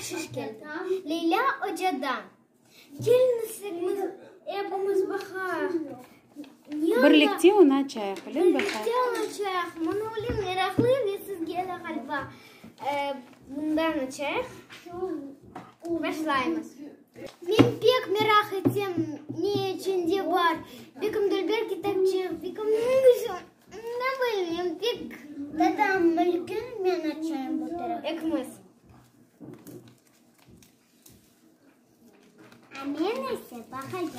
Bahşış keldi Leylâ ocadan. Keliñiz, epimiz baqayıq. Birlikte onı açayıq, öyle mi, baqayıq? Birlikte onı açayıq. Mına öyle meraqlı ve sizge de ğaliba. Bundan açayıq. Başlaymız. Men pek meraq etem, ne içinde bar. Bekim dülber kitapçıq, bekim ne bilmem, pek. Tatam, mülkün men açayım bu taraf. Ekimiz. A men ise baqacam.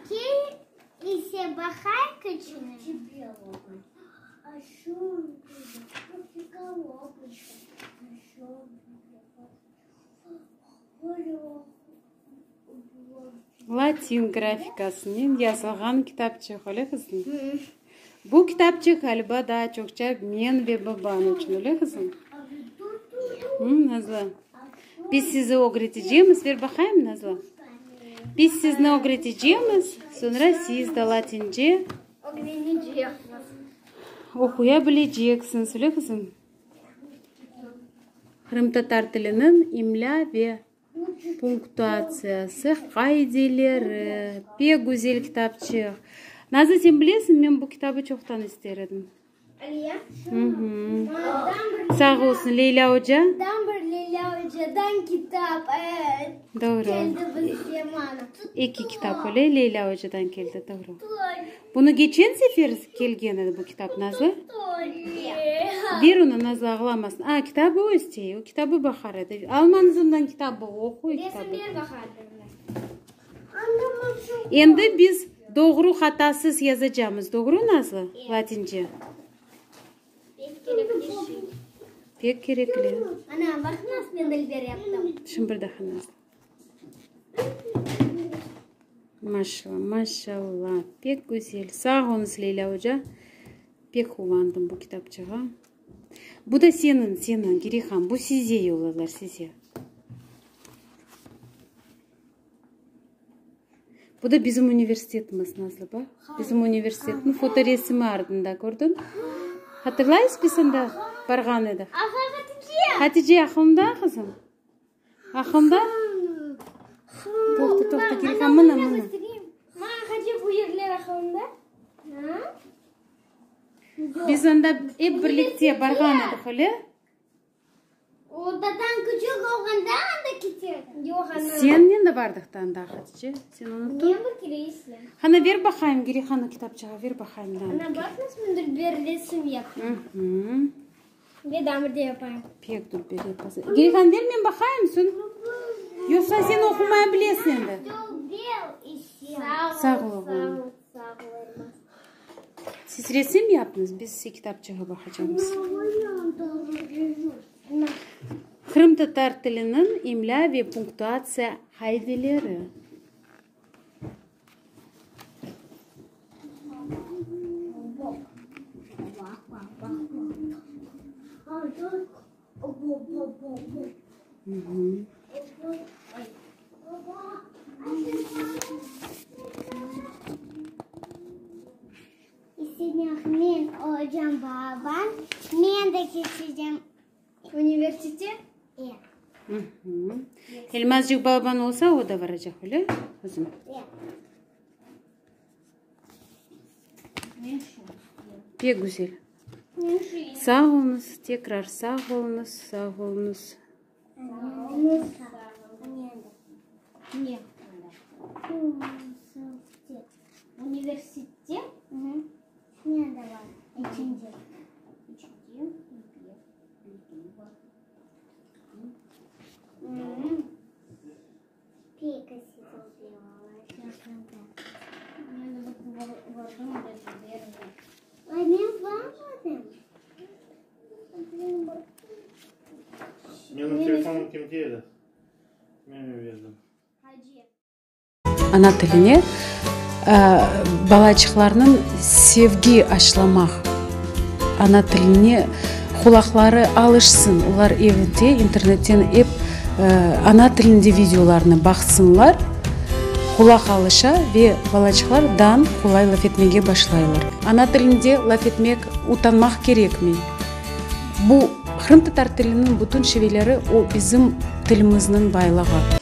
Kel ise baqayıq içine. Latin grafikasınen yazılğan kitapçıq, öyle qızım? Bu kitapçıq, ğaliba, daa çoqça men ve babañ içün, öyle qızım? Nazlı, biz sizi ögretecemiz, ver baqayım, Nazlı. Biz sizni ögretecemiz, soñra siz de latince oquya bileceksiñiz, öyle qızım? Qırımtatar tiliniñ imlâ ve punktuatsiyası qaideleri. Pek güzel kitapçıq. Nazlı, sen bilesiñ, men bu kitabı çoqtan ister edim. Sağ olsun, Leylâ oca. Doğru. Eki kitap öyle Leylâ ocadan keldi, doğru. Bunı geçen sefer kelgen edi bu kitap, Nazlı. Ver onı, Nazlı, ağlamasın. A, kitabı o istey, o kitabı baqar edi. Almañız ondan kitabı, oquy kitabı. Endi biz doğru hatasız yazacamız, doğru, Nazlı, latince? Pek kerekli. Şimdi bir daha, Nazlı. Maşallah, maşallah, pek güzel. Sağ oluñız, Leylâ oca. Pek quvandım bu kitapçığa. Bu da seniñ, seniñ, Girihan, bu size yolladılar, size. Bu da bizim universitetimiz, Nazlı, baq. Bizim universitetniñ fotoresimi ardında, kördiñ? Hatırlaysız, biz anda barğan edik. Aha, Hatice! Hatice, aqılıñda, qızım? Aqılda? Toqta, toqta, Gülhan, mına, mına. Mağa bu yerler aqılında? Biz anda ep birlikte barğan edik, öyle? O dadañ küçük olğanda anda keterdi. Yoq, ana. Sennen de bardıq da anda, Hatice. Sen unuttın? Men bir kere esleyim. Qana, ber baqayım, Girihanıñ kitapçığa, ver baqayım da. Ana, baq, nasıl men dülber resim yaptım. Ve daa bir de yapayım. Pek dülber yapasıñ. Geyhan, ber men baqayım, soñ. Yoqsa sen oqumaya bilesiñ endi. Sağ ol, oğlum. Siz resim yaptıñız, biz ise kitapçığa baqacamız. Qırımtatar tiliniñ imlâ ve punktuatsiya qaideleri. Men olacam balaban, men de keçeceğim universitet. Elmazcıq balaban olsa, o da varacaq, öyle, qızım? Pek güzel. Sağ oluñız, tekrar sağ oluñız, sağ oluñız. Universitette Menim telefonım kimde edi? Men berdim. Ana tiline balaçıqlarnıñ sevgi aşlamaq, ana tiline. Qulaqları alışsın, olar evde internetten ep ana tilinde videolarnı baqsınlar, qulaq alışa ve balaçıqlar dan qolay laf etmege başlaylar. Ana tilinde laf etmek utanmaq kerekmey. Bu qırımtatar tiliniñ bütün şiveleri o bizim tilimizniñ baylığı.